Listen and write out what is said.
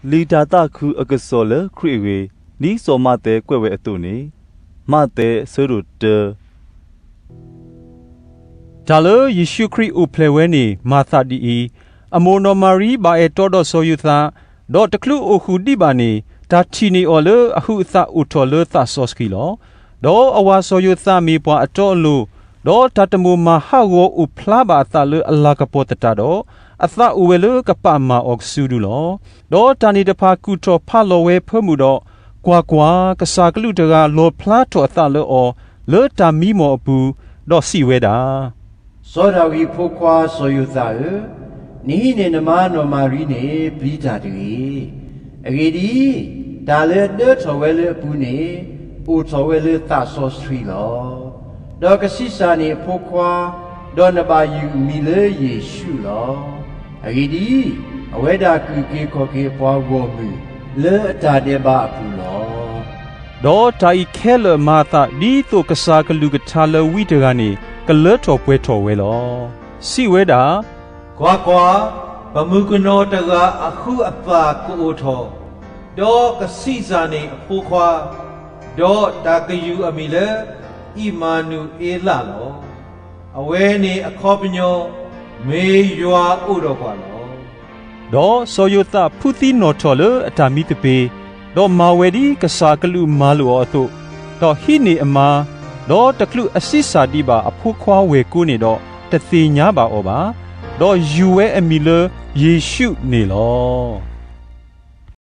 လံာ်တၢ်သးခုအကစီၣ်လၢခရံာ်အဂ့ၢ်, ဒ်စီၤမးသဲကွဲးဝဲအသိးန့ၣ်, မးသဲ အဆၢဒိၣ်တၢ တၢ်လၢယ့ၣ်ၡူးခရံာ်အိၣ်ဖျဲၣ်ဝဲန့ၣ် မၤသးဒ်အံၤ, အမိၢ်နီၢ်မၤရံဘၣ်အဲၣ်တီဒီးစီၤယိၤသး, ဒီးတချုးအိၣ်ဃုာ်ဒံးဘၣ်န့ၣ်, တၢ်ထံၣ်န့ၢ်အီၤလၢအဟုးအသးအိၣ်ထီၣ်လၢသးစီဆှံလီၤ. ဒီးအဝၤစီၤယိၤသးမ့ၢ်ပှၤအတီအလိၤ, ဒီးတၢ်တမိၣ်မၤဟးဂီၤအိၣ်ဖျါဘၣ်အသးလၢအလၤကပီၤသတးဒီး, အသးအိၣ်ဝဲလၢကပာ်မၢ်အီၤကစုဒုလီၤ. ဒီးတၢ်န့ၣ်တဖၣ်ကူၣ်ထီၣ်ဖးလီၤဝဲဖၢမုၢ်ဒီး, ကွၢ်ကွၢ်, ကစၢ်ကလူးတဂၤလီၣ်ဖျါထီၣ်အသးလၢအီၤ လၢတၢ်မံမီၢ်အပူၤ, ဒီးစံးဝဲဒၣ်, စီၤဒၤဝံးအဖိခွါစီၤယိၤသးဧၢ, နဟံးန့ၢ်နမါနီၢ်မၤရံန့ၣ်ပျံၤတၢ်တဂ့ၤ. အဂ့ၢ်ဒ်အံၤ, တၢ်လၢအဒၢထီၣ်ဝဲလၢအပူၤန့ၣ်, အိၣ်ထီၣ်ဝဲလၢသးစီဆှံလီၤ. ဒီးကဆံးစၢ်န့ၢ်အဖိခွါ, ဒီးနဘၣ်ယုၢ်အမံၤလၢယ့ၣ်ၡူးလီၤ. အဂ့ၢ်ဒ်အံၤ, အဝဲဒၣ်ကအိၣ်က့ၤခီၣ်က့ၤအပှၤဂီၢ်မုၢ်လၢအတၢ်ဒဲးဘးအပူၤလီၤ. ဒီးတၢ်အံၤခဲလၢာ်မၤအသးဒ်သိးကစၢ်အကလူးအကထါလၢဝံတဂၤန့ၣ် ကလၢထီၣ်ပှဲၤထီၣ်ဝဲလီၤ. စံးဝဲဒၣ်, ကွၢ်ကွၢ်, ပမုၣ်ကနီၤတဂၤအဟုးအသးကအိၣ်ထီၣ်, ဒီးကဆံးစၢ်န့ၢ်အဖိခွါ, ဒီးတၢ်ကယုၢ်အမံၤလၢ အံၣ်မၤနူၤအ့လးလီၤ. အဝဲန့ၣ်အခီပညီ, မ့ၢ်ယွၤအိၣ်ဒီးပှၤလီၤ. ဒီးစီၤယိၤသးဖုသံနီၣ်ထီၣ်လၢအတၢ်မံသပ့ၤ, ဒီးမၤဝဲဒ်ကစၢ်အကလူးမၤလိာ်အီၤအသိး, ဒီးဟံးန့ၢ်အမါ, ဒီးတချုးအဆံးစၢ်ဒံးဘၣ်အဖိခွါဝဲၢ်ကိန့ၣ်ဒီး, တသ့ၣ်ညါဘၣ်အီၤဘၣ်, ဒီးယုၢ်ဝဲအမံၤလၢယ့ၣ်ၡူးန့ၣ်လီၤ.